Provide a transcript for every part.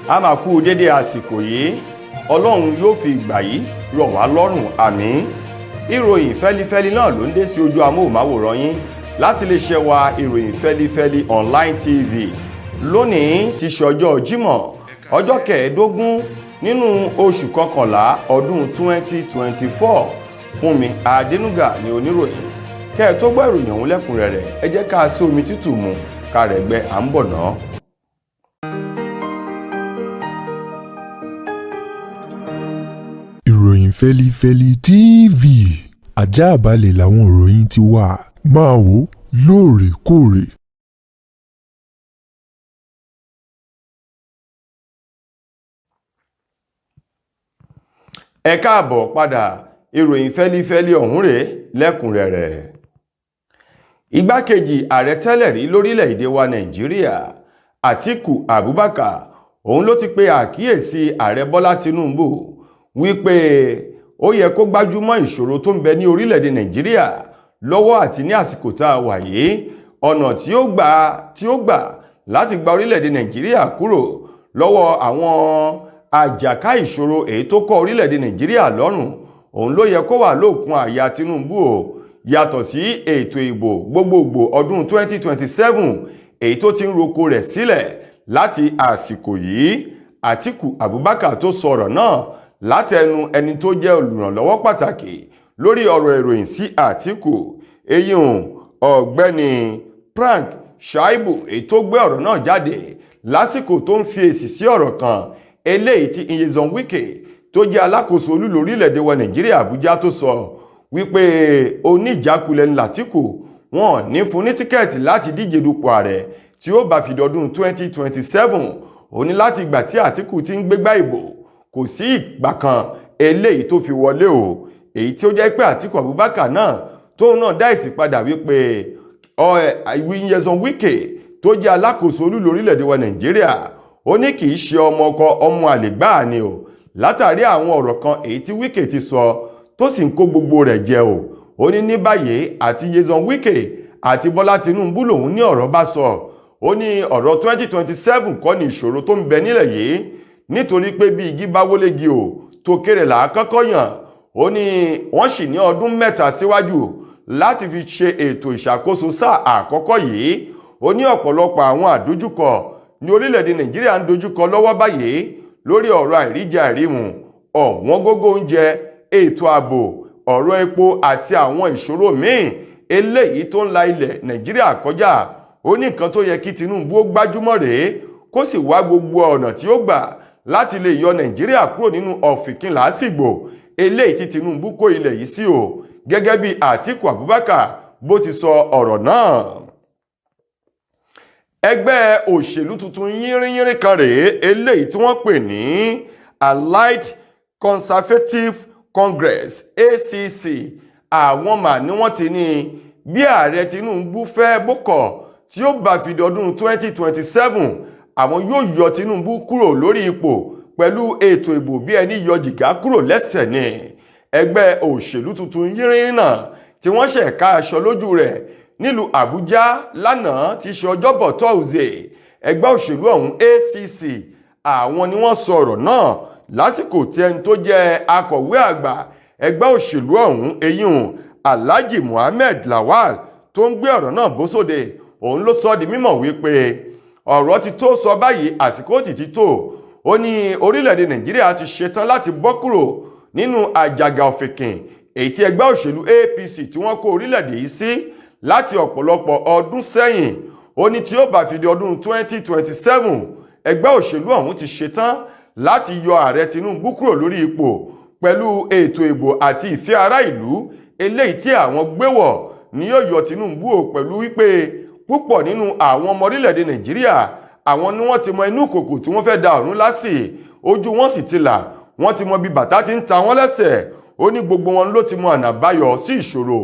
A máa kú dédé àsìkò yìí. Ọlọ́run yóò fi ìgbà yìí rọ̀ wá lọ́rùn, àmín. Ìròyìn fẹ́lifẹ́li náà ló ń dé sí ojú amóhùnmáwòrán yín láti lè ṣe wa Ìròyìn Fẹ́lifẹ́li Online TV. Lónìí ti ṣe ọjọ́ Jímọ̀, ọjọ́ 15 nínú oṣù kọkànlá ọdún 2024. Fúnmi Adénúgà ni oníròyìn. Kẹ́ ẹ tó gbọ́ ìròyìn ọ̀hún lẹ́kùnrẹ́rẹ́, ẹ jẹ́ ká sí omi tútù mu ká rẹ̀ gbẹ, à ń bọ̀ náà. Ìròyìn Fẹ́lifẹ́li TV, àjààbálẹ̀ làwọn ìròyìn ti wà, máa wò lóòrèkóòrè. Ẹ káàbọ̀ padà. Ìròyìn fẹ́lifẹ́li ọ̀hún rèé lẹ́kùnrẹ́rẹ́. Igbákejì ààrẹ tẹ́lẹ̀ rí lórílẹ̀‐èdè wa Nàìjíríà, Àtíkù Abubakar, òun ló ti pe àkíyèsí ààrẹ Bọ́lá Tinubu wípé ó yẹ kó gbájúmọ́ ìṣòro tó ń bẹ ní orílẹ̀-èdè Nàìjíríà lọ́wọ́ àti ní àsìkò tá a wà yìí, ọ̀nà tí ó gbà láti gba orílẹ̀-èdè Nàìjíríà kúrò lọ́wọ́ àwọn àjàká ìṣòro èyí tó kọ́ orílẹ̀-èdè Nàìjíríà lọ́rùn, òun ló yẹ kó wà lóòkun àyà Tinubu o, yàtọ̀ sí ètò ìbò gbogbogbò ọdún 2027 èyí tó ti ń roko rẹ̀ sílẹ̀ láti àsìkò yìí. Àtíkù Abubakar tó sọ̀rọ̀ náà látẹnu ẹni tó jẹ́ olùrànlọ́wọ́ pàtàkì lórí ọ̀rọ̀ ìròyìn sí Àtíkù, eyín ọ̀gbẹ́ni Frank Shaibu, èyí tó gbé ọ̀rọ̀ náà jáde lásìkò tó ń fi èsì sí ọ̀rọ̀ kan eléyìí tí Nyesom Wike tó jẹ́ alákòóso olú lórílẹ̀‐èdè wa Nàìjíríà, Àbújá, tó sọ wípé oníjàkulẹ̀ ní Àtíkù, wọn ní fún ní tíkẹ́ẹ̀tì láti díje dupò ààrẹ tí ó bá fi dọdún 2027. Ó ní láti ìgbà tí Àtíkù ti ń gbégbá ìbò, kò sí ìgbà kan eléyìí tó fi wọlé o, èyí tí ó jẹ́ pé Àtíkù Abubakar náà tóun náà dá èsì padà wípé Nyesom Wike tó jẹ́ alákòóso olú lórílẹ̀‐èdè wa Nàìjíríà, ó ní kì í ṣe ọmọ ọkọ ọmọ àlè gbáà ni o, látàrí àwọn ọ̀rọ̀ kan èyí tí Wike ti sọ tó sì ń kó gbogbo rẹ̀ jẹ o. Ó ní ní báyìí, àti Nyesom Wike àti Bọ́lá Tinubu lòun ní ọ̀rọ̀ bá sọ. Ó ní ọ̀rọ̀ 2027 kọ́ ni ìṣòro tó ń bẹ nílẹ̀ yìí, nítorí pé bí igi bá wólégi o, tó kéré là á kọ́kọ́ yàn. Ó ní wọ́n sì ní ọdún 3 síwájú láti fi ṣe ètò ìṣàkóso sáà àkọ́kọ́ yìí. Ó ní ọ̀pọ̀lọpọ̀ àwọn àdójúkọ ní orílẹ̀-èdè Nàìjíríà ń dojúkọ lọ́wọ́ báyìí lórí ọ̀rọ̀ àìríjẹ àìrímu, ọ̀wọ́n gógó oúnjẹ, ètò ààbò, ọ̀rọ̀ epo àti àwọn ìṣòro míì eléyìí tó ń la ilẹ̀ Nàìjíríà kọjá. Ó ní nǹkan tó yẹ kí Tinubu ó gbájúmọ́ rèé, kó sì wá gbogbo ọ̀nà tí ó gbà láti lè yọ Nàìjíríà kúrò nínú ọ̀fìnkìn làásìgbò eléyìí tí Tinubu kó ilẹ̀ yìí sí o, gẹ́gẹ́ bí Àtíkù Abubakar bó ti sọ ọ̀rọ̀ náà. Ẹgbẹ́ òṣèlú tuntun yínrínyínrín kan rèé eléyìí tí wọ́n pè ní Allied Conservative Congress, ACC. Àwọn mà ní wọ́n ti ní bí ààrẹ Tinubu fẹ́ bókọ̀, tí ó bá fi dọdún 2027, àwọn yóò yọ Tinubu kúrò lórí ipò pẹ̀lú ètò ìbò bí ẹni yọ jìgá kúrò lẹ́sẹ̀ ni. Ẹgbẹ́ òṣèlú tuntun yínrín náà tí wọ́n ṣẹ̀ ká aṣọ lójú rẹ̀ nílùú Àbújá lánàá tí ṣe ọjọ́bọ̀ tọ́sídẹ̀ẹ́, ẹgbẹ́ òṣèlú ọ̀hún ACC, àwọn ni wọ́n sọ ọ̀rọ̀ náà lásìkò tí ẹni tó jẹ́ akọ̀wé àgbà ẹgbẹ́ òṣèlú ọ̀hún, eyín Alhaji Muhammed Lawal, tó ń gbé ọ̀rọ̀ náà bó sóde. Òun ló sọ di mímọ̀ wípé ọ̀rọ̀ ti tó sọ báyìí, àsìkò ti tó. Ó ní orílẹ̀-èdè Nàìjíríà ti ṣetán láti bọ́ kúrò nínú àjàgà òfìkìn èyí tí ẹgbẹ́ òṣèlú APC tí wọ́n kó orílẹ̀-èdè yìí sí láti ọ̀pọ̀lọpọ̀ ọdún sẹ́yìn. Ó ní tí ó bá fi di ọdún 2027, ẹgbẹ́ òṣèlú ọ̀hún ti ṣetán láti yọ ààrẹ Tinubu kúrò lórí ipò pẹ̀lú ètò ìbò àti ìfẹ́ ará ìlú eléyìí tí àwọn gbé wọ̀ ni yóò yọ Tinubu o, pẹ̀lú wípé púpọ̀ nínú àwọn ọmọ orílẹ̀-èdè Nàìjíríà, àwọn ni wọ́n ti mọ inú kòkò tí wọ́n fẹ́ da ọ̀run lásì, ojú wọn sì ti là, wọ́n ti mọ bí bàtà ti ń ta wọ́n lẹ́sẹ̀. Ó ní gbogbo wọn ló ti mọ ọ̀nà àbáyọ sí ìṣòro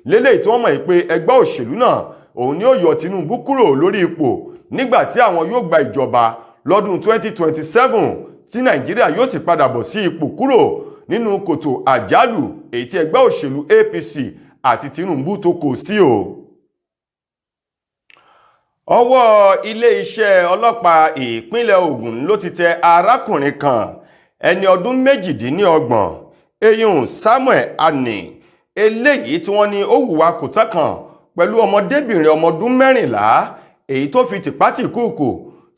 lélẹ́yìí tí wọ́n mọ̀ pé ẹgbẹ́ òṣèlú náà òun ni ó yọ Tinubu kúrò lórí ipò nígbà tí àwọn yóò gba ìjọba lọ́dún 2027, tí Nàìjíríà yóò sì padà bọ̀ sí ipò kúrò nínú kòtò àjálù èyí tí ẹgbẹ́ òṣèlú APC àti Tinubu tó kò sí o. Ọwọ́ iléeṣẹ́ ọlọ́pàá ìpínlẹ̀ Ògùn ló ti tẹ arákùnrin kan, ẹni ọdún 28, eyín Samuel Ani, eléyìí tí wọ́n ní ó hùwà kòtọ́ kan pẹ̀lú ọmọdébìnrin ọmọ ọdún 14, èyí tó fi tìpátìkúùkù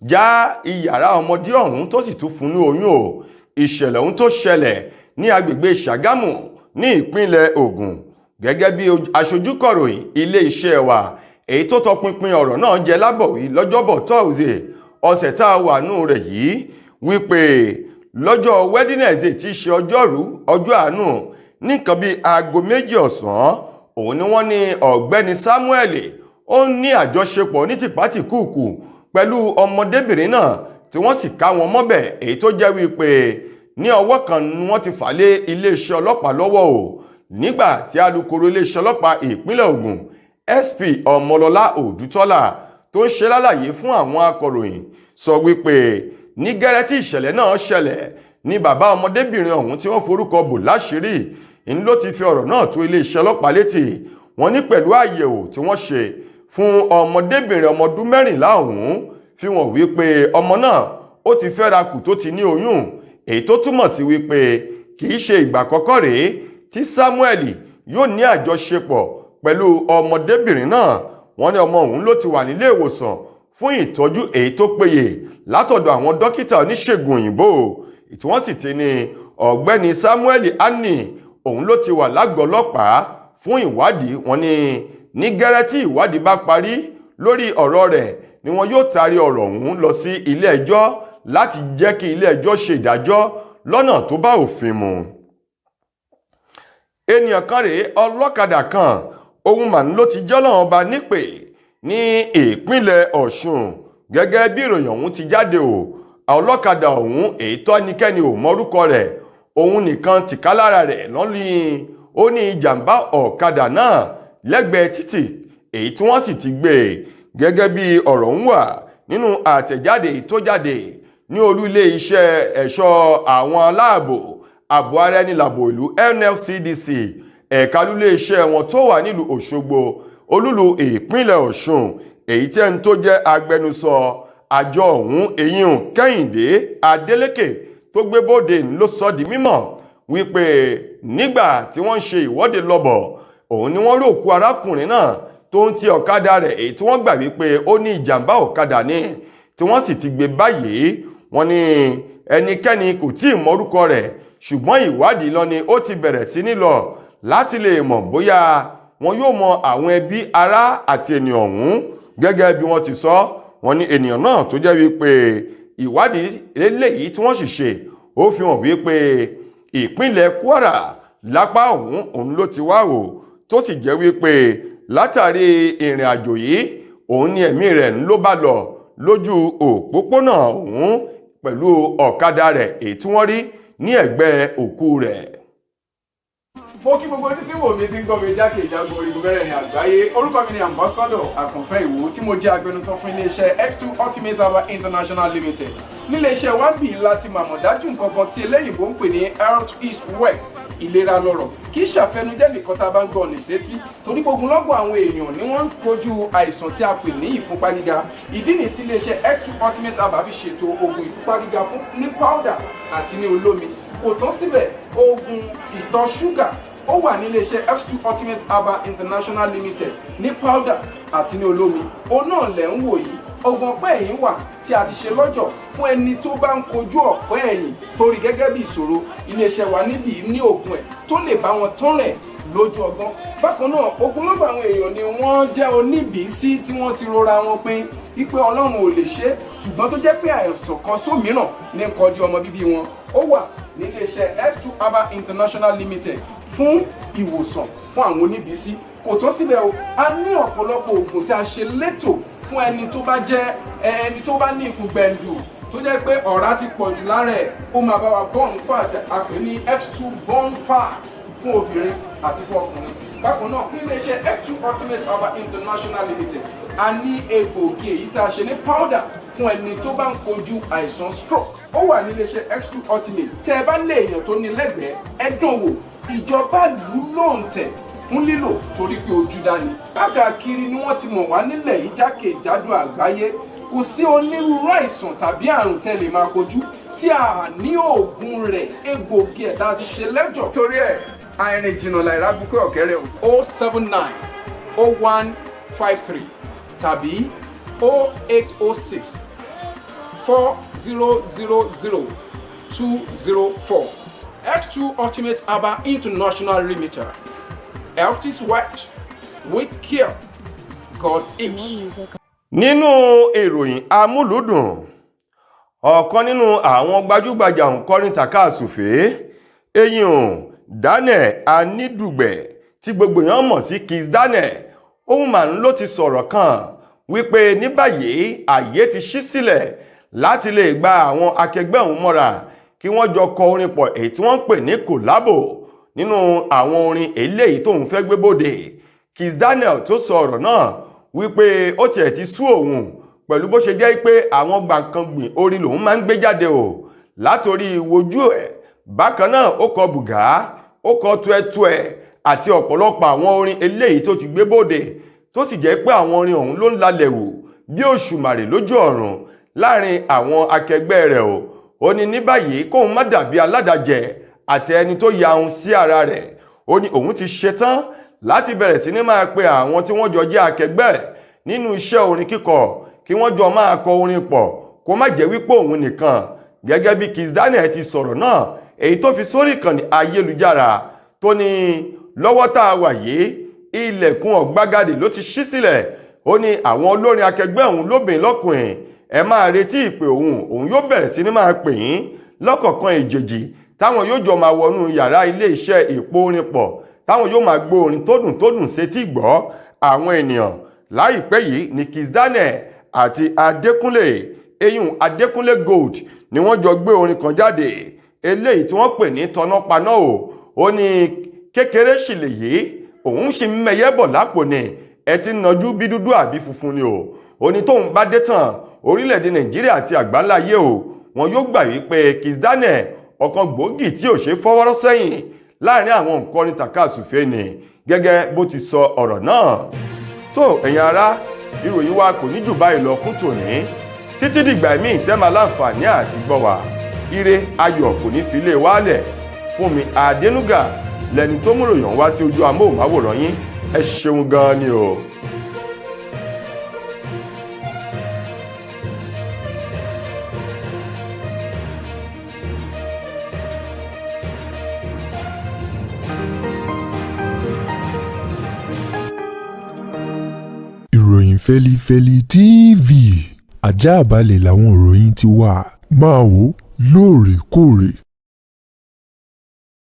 já iyàrá ọmọdé ọ̀hún tó sì tún fún ní oyún o. Ìṣẹ̀lẹ̀ ọ̀hún tó ṣẹlẹ̀ ní agbègbè Ṣàgámù ní ìpínlẹ̀ Ògùn. Gẹ́gẹ́ bí aṣojúkọ̀ròyìn ilé-iṣẹ́ wa èyí tó tọpinpin ọ̀rọ̀ náà jẹ́ lábọ̀wí lọ́jọ́bọ̀ tọ́sídẹ̀ẹ́ ọ̀sẹ̀ tá a wà nù rẹ̀ yìí, wípé lọ́jọ́ Wednesday tí í ṣe ọjọ́rú, ọjọ́ àánú, ní nǹkan bíi aago 2 ọ̀sán, òun ni wọ́n ní ọ̀gbẹ́ni Samuel ó ní àjọṣepọ̀ ní tìpátìkúùkù pẹ̀lú ọmọdébìnrin náà, tí wọ́n sì ká wọn mọ́bẹ̀, èyí tó jẹ́ wípé ní ọwọ́ kan ni wọ́n ti fà lé iléeṣẹ́ ọlọ́pàá lọ́wọ́ o. Nígbà tí alukoro iléeṣẹ́ ọlọ́pàá ìpínlẹ̀ Ògùn, SP Ọmọlọ́lá Òdútọ́lá, tó ń ṣe lálàyé fún àwọn akọ̀ròyìn, sọ wípé ní gẹ́rẹ́ tí ìṣẹ̀lẹ̀ náà ṣẹlẹ̀ ní bàbá ọmọdébìnrin ọ̀hún, tí wọ́n forúkọ bò láṣìírí, ń ló ti fi ọ̀rọ̀ náà tó iléeṣẹ́ ọlọ́pàá létí. Wọ́n ní pẹ̀lú àyẹ̀wò tí wọ́n ṣe fún ọmọdébìnrin ọmọ ọdún 14 ọ̀hún fi wọ́n wípé ọmọ náà ó ti fẹ́ra kù tó ti ní oyún, èyí tó túmọ̀ sí wípé kì í ṣe ìgbà àkọ́kọ́ rèé tí Samuel yóò ní àjọṣepọ̀ pẹ̀lú ọmọdébìnrin náà. Wọ́n ní ọmọ òun ló ti wà nílé ìwòsàn fún ìtọ́jú èyí tó péye látọ̀dọ̀ àwọn dókítà oníṣègùn òyìnbó, tí wọ́n sì ti ní ọ̀gbẹ́ni Samuel Anni òun ló ti wà lágọ̀ọ́ ọlọ́pàá fún ìwádìí. Wọ́n ní ní gẹ́rẹ́ tí ìwádìí bá parí lórí ọ̀rọ̀ rẹ̀ ni wọn yóò taari ọ̀rọ̀ ọ̀hún lọ sí ilé ẹjọ́ láti jẹ́ kí ilé ẹjọ́ ṣe ìdájọ́ lọ́nà tó bá òfin mu. Ènìyàn kan rèé, ọlọ́kadà kan, ohun màá ló ti jẹ́ Ọlọ́run ọba nípè ní ìpínlẹ̀ Ọ̀ṣun. Gẹ́gẹ́ bí ìròyìn ọ̀hún ti jáde o, ọlọ́kadà ọ̀hún, èyí tó ẹnikẹ́ni ò mọrúkọ rẹ̀, òun nìkan tìkálára rẹ̀ lọ́ní ó ní ìjàmbá ọ̀kadà náà lẹ́gbẹ̀ẹ́ títì, èyí tí wọ́n sì ti gbé e. Gẹ́gẹ́ bí ọ̀rọ̀ ń wà nínú àtẹ̀jáde tó jáde ní olú ilé iṣẹ́ ẹ̀ṣọ́ àwọn aláàbò ààbò ara ẹni làbò ìlú, NFCDC, ẹ̀ka lulé iṣẹ́ wọn tó wà nílùú Òṣogbo, olúlu ìpínlẹ̀ Ọ̀ṣun, èyí tí ẹni tó jẹ́ agbẹnusọ àjọ ọ̀hún, eyín Kẹ́hìndé Adélékè, tó gbé bóde, ló sọ di mímọ̀ wípé nígbà tí wọ́n ń ṣe ìwọ́de lọ́bọ̀, òun ni wọ́n rí òkú arákùnrin náà tó ń ti ọ̀kadà rẹ̀, èyí tí wọ́n gbà wípé ó ní ìjàmbá ọ̀kadà ní, tí wọ́n sì ti gbé báyìí. Wọ́n ní ẹnikẹ́ni kò tí ì mọrúkọ rẹ̀, ṣùgbọ́n ìwádìí lọ ni ó ti bẹ̀rẹ̀ sí ní lọ láti lè mọ̀ bóyá wọn yóò mọ àwọn ẹbí, ará àti ènìyàn ọ̀hún. Gẹ́gẹ́ bí wọ́n ti sọ, wọ́n ní ènìyàn náà tó jẹ́ wípé ìwádìí eléyìí tí wọ́n sì ṣe, ó fi hàn wípé ìpínlẹ̀ Kwara lápá ọ̀hún òun ló ti wá o, tó sì jẹ́ wípé látàrí ìrìn àjò yìí, òun ní ẹ̀mí rẹ̀ ló bá lọ lójú òpópónà ọ̀hún pẹ̀lú ọ̀kadà rẹ̀, èyí tí wọ́n rí ní ẹ̀gbẹ́ òkú rẹ̀. Mo kí gbogbo ojú tí wò mí, tí ń gbọ́ mi jákèjádò orígun mẹ́rẹ̀ẹ̀rin àgbáyé. Orúkọ mi ni Ambassador Àkànfẹ́ Ìwò, tí mo jẹ́ agbẹnusọ fún iléeṣẹ́ X2 Ultimate Herbal International Limited. Níléeṣẹ́ wa bì láti màmọ̀ dájú nǹkan kan tí eléyìnbó ń pè ní health is wealth, ìlera lọ́rọ̀. Kì í ṣàfẹnujẹ́ nìkan tá a bá ń gbọ́ ní sétí, torí gbogbo lọ́gbọ̀n àwọn èèyàn ni wọ́n ń kojú àìsàn tí a pè ní ìfúnpá gíga. Ìdí nìyí tí iléeṣẹ́ X2 Ultimate Herbal fi ṣètò oògùn ìfúnpá gíga fún ní powder àti ní olómi. Kò tán síbẹ̀, oògùn ìtọ̀ ṣúgà ó wà ní iléeṣẹ́ X2 Ultimate Herbal International Limited ní powder àti ní olómi. Òun náà lẹ̀ ń wò yìí. Oògùn ọ̀pẹ́ ẹ̀yìn wà tí a ti ṣe lọ́jọ̀ fún ẹni tó bá ń kojú ọ̀pẹ́ ẹ̀yìn torí gẹ́gẹ́ bí ìṣòro. Iléeṣẹ́ wa níbí ní oògùn ẹ̀ tó lè bá wọn tán rẹ̀ lójú ọgbọ́n. Bákan náà, ogunlọ́gọ̀ àwọn èèyàn ni wọ́n jẹ́ oníbìísí tí wọ́n ti rora wọn pin wípé Ọlọ́run ò lè ṣe é, ṣùgbọ́n tó jẹ́ pé àìsàn kan sómìíràn ní kọjú ọmọ bíbí wọn. Ó wà níléeṣẹ́ X2 Herbal International Limited fún ìwòsàn fún àwọn oníbìísí. Kò tán síbẹ̀ o, a ní ọ̀pọ̀lọpọ̀ oògùn tí a ṣe létò fún ẹni tó bá jẹ́ ẹni tó bá ní ikùn gbẹ̀ǹdù, tó jẹ́ pé ọ̀rá ti pọ̀ jù lára ẹ̀. Ó máa bá wa burn fat, a pè ní X2 burn fat, fún obìnrin àti fún ọkùnrin. Bákan náà, ní iléeṣẹ́ X2 Ultimate Herbal International Limited, a ní egbòogi èyí tá a ṣe ní powder fún ẹni tó bá ń kojú àìsàn stroke. Ó wà ní iléeṣẹ́ X2 Ultimate. Tẹ́ ẹ bá lé èèyàn tó ní lẹ́gbẹ̀ẹ́, ẹ dán wò. Ìjọba lù ú lóǹtẹ̀. Fún lílò torí pé ojú dání. Káàkiri ni wọ́n ti mọ̀ wá nílẹ̀ yìí, jákèjádò àgbáyé. Kò sí onírúurú àìsàn tàbí àrùn tẹ́ lè máa kojú tí a ní oògùn rẹ̀, egbògi ẹ̀ tá a ti ṣe lẹ́jọ̀. Torí ẹ̀, àìrìn jìnnà làìrá bukẹ́ ọ̀kẹ́rẹ́ o. 0790153 tàbí 08064000204. X2 Ultimate Herbal International Limited. Health is wealth. With care, God More is. Music Nínú ìròyìn amúlùúdùn, ọ̀kan nínú àwọn gbajúgbajà òǹkọrin tàkasúfèé eyín, Daniel Anidugbe, tí gbogbo èèyàn mọ̀ sí Kizz Daniel, òun mà ń ló ti sọ̀rọ̀ kan wípé ní báyìí àyè ti ṣí sílẹ̀ láti lè gba àwọn akẹgbẹ́ òun mọ́ra kí wọ́n jọ kọ orin pọ̀, èyí tí wọ́n ń pè ní collabo, nínú àwọn orin eléyìí tóun fẹ́ gbé bóde. Kizz Daniel tó sọ ọ̀rọ̀ náà wípé ó tiẹ̀ ti sú òun pẹ̀lú bó ṣe jẹ́ pé àwọn gbàǹkangbìn orin lòun máa ń gbé jáde o, látòrí wojú ẹ̀. Bákan náà, ó kọ bùgá, ó kọ tuẹtuẹ àti ọ̀pọ̀lọpọ̀ àwọn orin eléyìí tó ti gbé bóde, tó sì jẹ́ pé àwọn orin ọ̀hún ló ń lalẹ̀ wò bí òṣùmàrè lójú ọ̀run láàrin àwọn akẹgbẹ́ rẹ̀ o. Ó ní ní báyìí, kóun má dàbí aládàjẹ àti ẹni tó ya ohun sí ara rẹ̀. Ó ní òun ti ṣetán láti bẹ̀rẹ̀ sí ní máa pe àwọn tí wọ́n jọ jẹ́ akẹgbẹ́ nínú iṣẹ́ orin kíkọ kí wọ́n jọ máa kọ orin pọ̀, kó má jẹ́ wípé òun nìkan. Gẹ́gẹ́ bí Kizz Daniel ti sọ̀rọ̀ náà, èyí tó fi sórí ìkànnì ayélujára, tó ní lọ́wọ́ tá a wà yìí, ilẹ̀kùn ọ̀gbagadè ló ti ṣí sílẹ̀. Ó ní àwọn olórin akẹgbẹ́ òun lóbìnrin lọ́kùnrin, ẹ máa retí ìpè òun. Òun yóò bẹ̀rẹ̀ sí ní máa pè yín lọ́kọ̀ọ̀kan èjèèjì, táwọn yóò jọ máa wọnú yàrá ilé iṣẹ́ ìpò orin pọ̀, táwọn yóò máa gbọ́ orin tó dùn tó dùn sétí gbọ́ àwọn ènìyàn. Láìpẹ́ yìí ní Kizz Daniel àti Adékúnlé eyín, Adékúnlé Gold, ni wọ́n jọ gbé orin kan jáde eléyìí tí wọ́n pè ní Tọ̀nàpaná o. Ó ní kékeré sì lèyí, òun sì ń mẹyẹ bọ̀ lápò ni, ẹ ti ń nájú bí dúdú àbí funfun ni o. Ó ní tóun bá dé tán, orílẹ̀-èdè Nàìjíríà àti àgbáńláyé o, wọn yóò gbà wípé Kizz Daniel, ọ̀kan gbòógì tí ò ṣe fọwọ́rọ́ sẹ́yìn láàrin àwọn òǹkọrin tàkasúfèé ni, gẹ́gẹ́ bó ti sọ ọ̀rọ̀ náà. Tó, ẹ̀yin ará, ìròyìn wa kò ní jù báyìí lọ fún tòní. Títí dìgbà míì tẹ́ máa láǹfààní àti gbọ́ wa, ire ayọ̀ kò ní fi lé wálẹ̀. Fún mi Adénúgà lẹni tó mú ròyìn wá sí ojú amóhùnmáwòrán yín. Ẹ ṣeun gan-an ni o. Ìròyìn Fẹ́lifẹ́li TV, ajáàbalẹ̀ làwọn ìròyìn ti wà. Máa wò lóòrèkóòrè.